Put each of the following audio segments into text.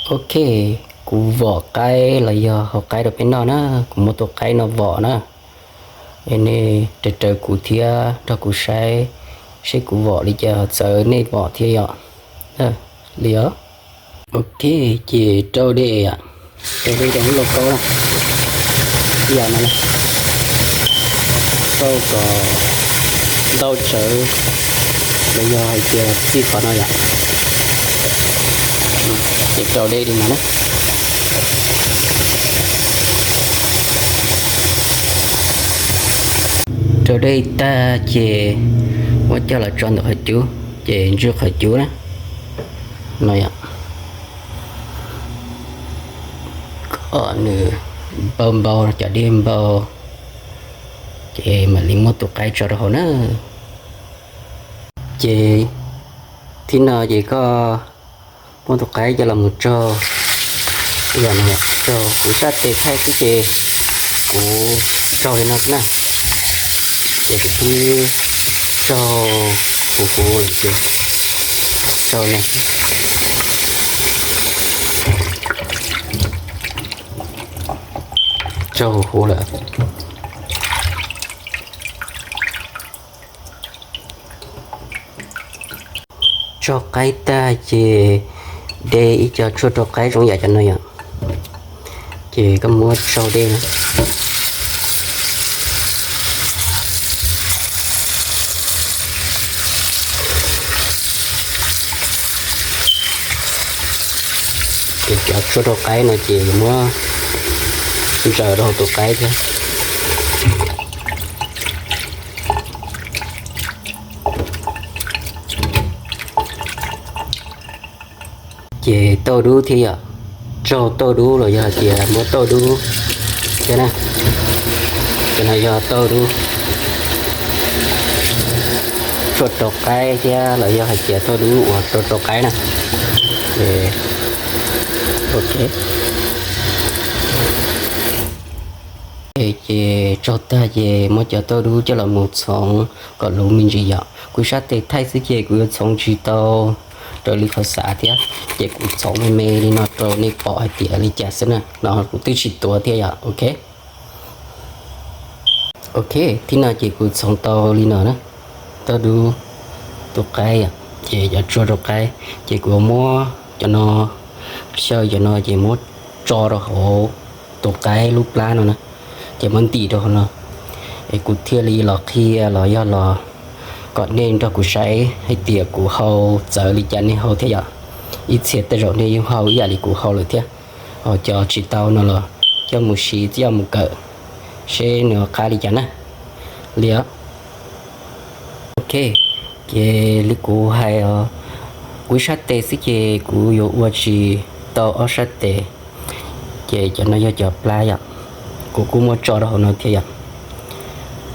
Ok, kuv vom qaib los yog hau qaib rau peb noj na, kuv muab tus qaib no vom na. Es nej raws raws kuv thiab nrog kuv saib seb kuv vom li cas txawv nej vom thiab yom. Li os. Ok, ces rau dej, rau dej rau lub lauj kaub na, ib yam no na, rau kom ntau tsawv los yog hais tias txij qhov no yom. Ces rau dej li no na. Rau dej tag ces muab coj los tso ntawm qhov cub, ces ntswj qhov cub na, no yom, kom nws npau npau cov dej npau, ces mam li muab tus qaib tso rau hauv na. Ces thib no ces koj muab tus qaib coj los mus tsaug, yam no tsaug, kuv sab tes thaij xwb ces kuv tsaug li no xwb na. Ces kuv twb tsaug huv huv lawm ces tsaug na, tsaug huv huv lawm. Tsaug qaib tag ces de ib co tshuaj rau qaib zoo yam cov no yom. Ces koj muab tsaug dej na. Ces cov tshuaj rau qaib no ces muab ntsaws rau hauv tus qaib thiab. Ces tauj dub thiab yom, tsaug tauj dub los yog hais tias muab tauj dub thiab na. Ces no yog tauj dub, tshuaj rau qaib thiab los yog hais tias tauj dub uas rau rau qaib na. Ok, ces tsaug tag ces muab cov tauj dub coj los mus txhoov kom luv me ntsis yom. Kuv sab tes thaij xwb ces kuv yuav txhoov tsis tau raws li qhov xav thiab, ces kuv txhoov me me li no rau nej pom hais tias li cas xwb na, no kuv twb tsis tuav thiab yom. Ok, ok, thib no ces kuv txhoov tau li no na, tauj dub, tus qaib, ces cov tshuaj rau qaib, ces kuv muab cov no, xyaw cov no ces muab tso rau hauv tus qaib lub plab no na, ces muab ntim rau hauv no. Es kuv thiaj li los qhia los yog los kom nej nrog kuv saib hais tias kuv hau txawv li cas nej hau thiab yom. Ib txhia tej zaum nej yeej hau ib yam li kuv hau lawm thiab. Ho cov tsis tau no los coj mus siv coj mus kawm seb nws qab li cas na. Li os. Ok, ces li kuv hais os, kuv ib sab tes xwb ces kuv yuav ua tsis tau ob sab tes, ces cov no yog cov plab yom. Kuv kuj muab tso rau hauv no thiab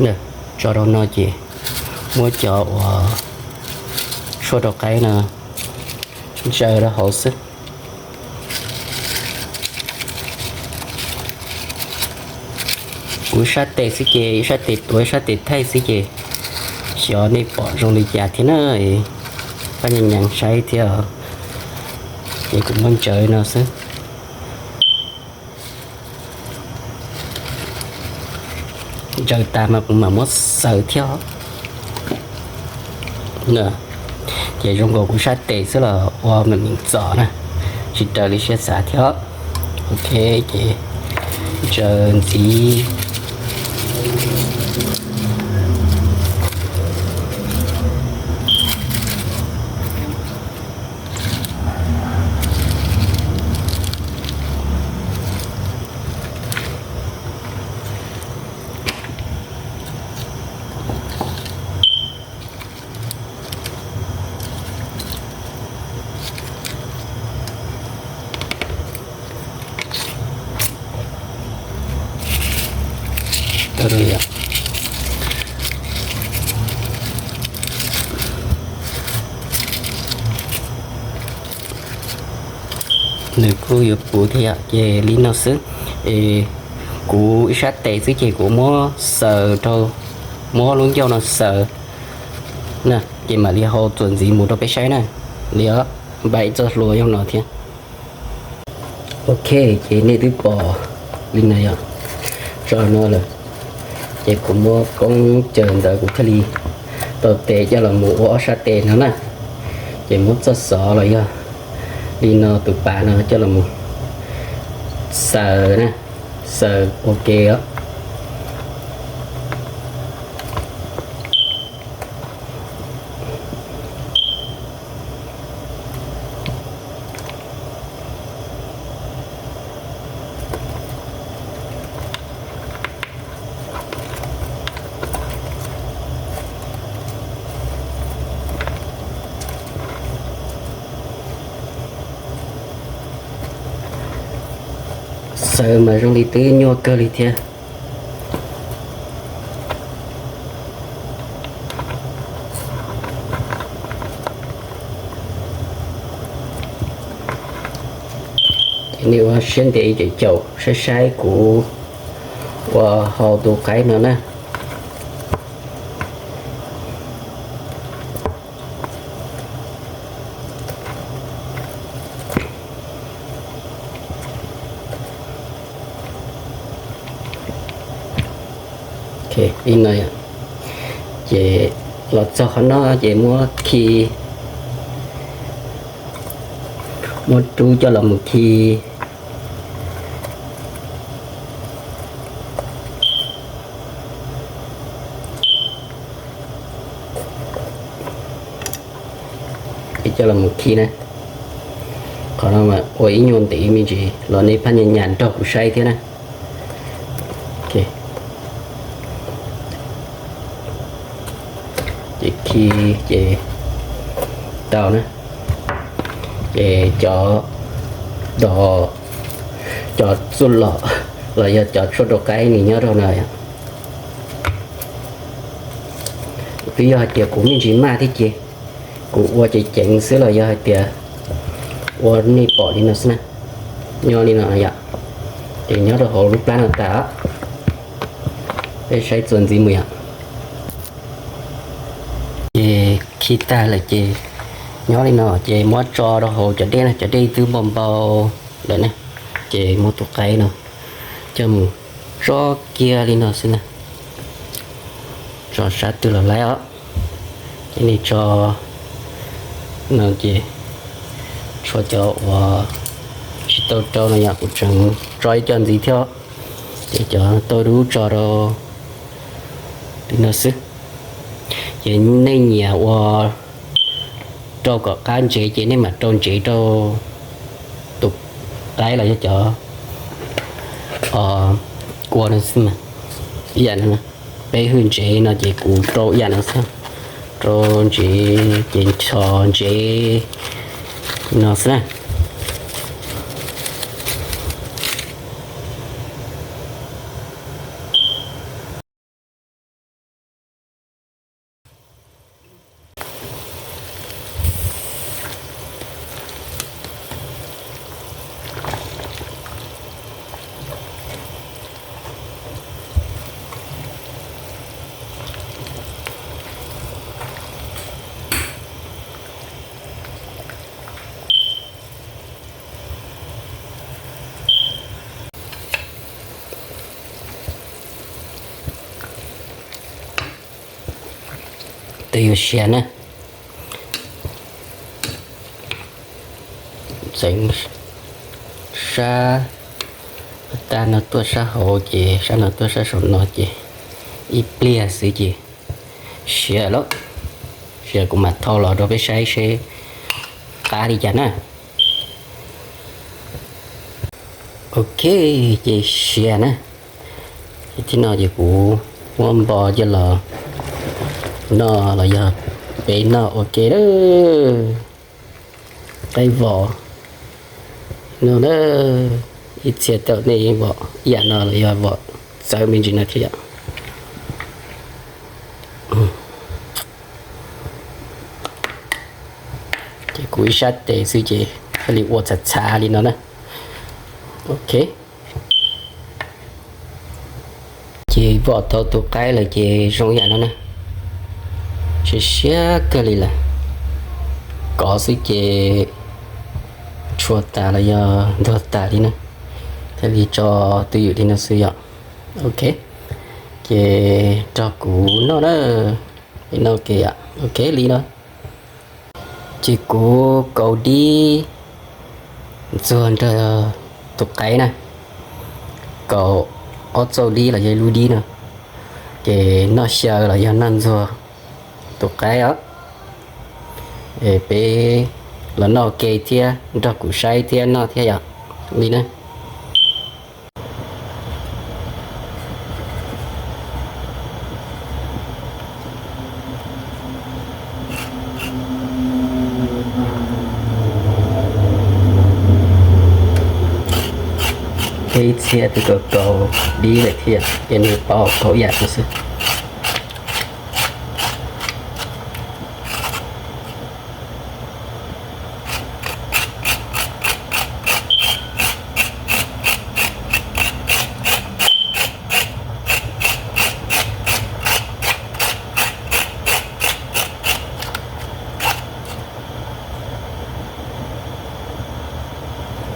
yom. Tso rau no ces muab cov uas tshuaj rau qaib no ntsaws rau hauv xwb. Kuv ib sab tes xwb ces ib sab tes tuav ib sab tes thaij xwb ces xyov nej pom zoo li cas thiab na. Pab nyees nyees saib thiab, ces kuv muab ntsaws no xwb. Ntsaws tas mas kuv mam muab xaws thiab. Ces zoo nkaus kuv sab tes xwb los ua meem meem txom na, tsis raws li siab xav thiab. Ok, ces ntsaws ntxiv. Nws kuj yuav puv thiab yom, ces li no xwb. Es kuv ib sab tes xwb ces kuv muab xaws rau, muab lub ncauj no xaws na, ces mam li hau txuas ntxiv mus rau peb saib na. Li os, npaj ib txoj hlua yog no thiab. Ok, ces nej twb pom li no yog tso no lawm, ces kuv muab koob caws ntawd kuv thiaj li tau tes coj los mus ua ob sab tes no na. Ces muab txoj xov los yog li no tus pas no coj los mus xaws na, xaws ua ke os. Xaws mas zoo li twb nyuaj kawg li thiab. Ces nej ua siab ntev ib caum saib saib kuv ua hau tus qaib no na. Li no, ces los txog qhov no ces muab khi, muab rub coj los mus khi. Ces coj los mus khi na. Qhov no mas ua ib nyuag ntev me ntsis los nej phaj nyas nyas nrog kuv saib thiab na. Ces khi ces tau na. Ces cov, cov txuj lom los yog cov tshuaj rau qaib nws nyob rau no. Twb yog hais tias kuv me ntsis maj thiab ces kuv ua ceev ceev xwb los yog hais tias ua nej pom li no xwb na. Nyob li no yom, ces nyob rau hauv lub plab no tas. Peb saib txuas ntxiv mus yom. Ces khi tag lawm ces nyob li no ces muab tso rau hauv cov dej na, cov dej twb npau npau lawm na. Ces muab tus qaib no coj mus tso kiag li no xwb na. Tso sab twg los laib os. Ces nej tso no ces tshuav cov uas tsis tau rau no yom, kuv tseem tso ib co ntxiv thiab. Ces cov tau dub tso rau li no xwb. Ces nej nyiam ua rau kom qab ntsev ces nej mam rau ntsev rau tus qaib los yog cov kua no xwb mas. Ib yam no, peb hwj ntsev no ces kuv rau ib yam no xwb, rau ntsev ces ncho ntsev no xwb na. Twb yuav siav na. Txeev sab tag no tuaj sab hauv ces sab no tuaj sab saum no ces ib pliag xwb ces siav lawm. Siav kuv mam thau los rau peb saib seb qab li cas na. Ok, ces siav na. Ces thib no ces kuv muab npo coj los noj los yog peb noj ua ke lawm. Qaib vos no na, ib txhia tau nej yeej vom ib yam no los yog vom txawv me ntsis no thiab yom. Ces kuv ib sab tes xwb ces thiaj li ua txhav txhav li no na. Ok. Ces vom tau tus qaib lawm ces zoo yam no na. Siav siab kawg li lawm. Kov xwb ces tshua tas los yog ntog tas li na. Li tso twj ywm li no xwb yom. Ok, ces nrog kuv noj na. Li no ke, ok li no. Ces kuv kaus dib ntxuag nrog tus qaib na, kaus ob txaus dib los yog lub dib no, ces noj xyaw los yog noj ntxuag tus qaib os. Peb los noj ke thiab nrog kuv saib thiab noj thiab yom. Li na. Peb ib txhia twb kaus kaus dib lawm thiab ces nws pau kaus ib yam no xwb.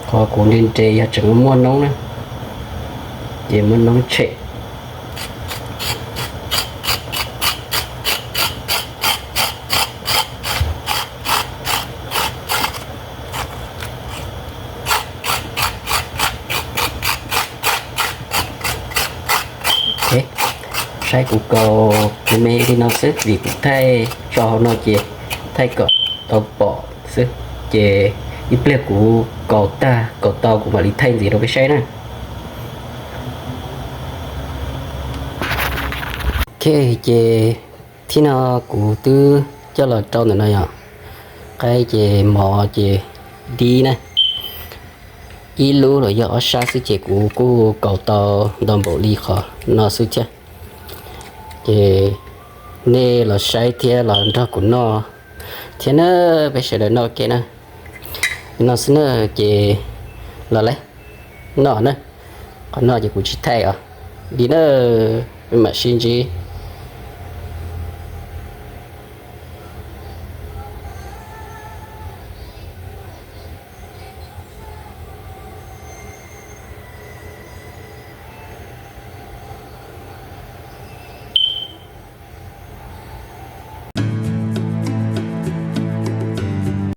Qhov kuv nres nres yog tseem muaj noob na, ces muaj noob tshem. Saib kuv kaus me me li no xwb vim kuv thaij tso hauv no ces thaij kom tau pom xwb. Ces ib pliag kuv kaus tag kaus tau kuv mam li thaij ntxiv rau peb saib na. Ok, ces thib no kuv twb coj los rau ntawm no yom. Qaib ces mov ces dib na, ib lub los yog ob sab xwb ces kuv kuj kaus tau ntau npaum li qhov no xwb thiab. Ces nej los saib thiab los nrog kuv noj thiab na, peb sawv daws noj ke na. No xwb na, ces los lawm, noj na. Qhov no ces kuv tsis thaij os. Li na, peb mam sib ntsib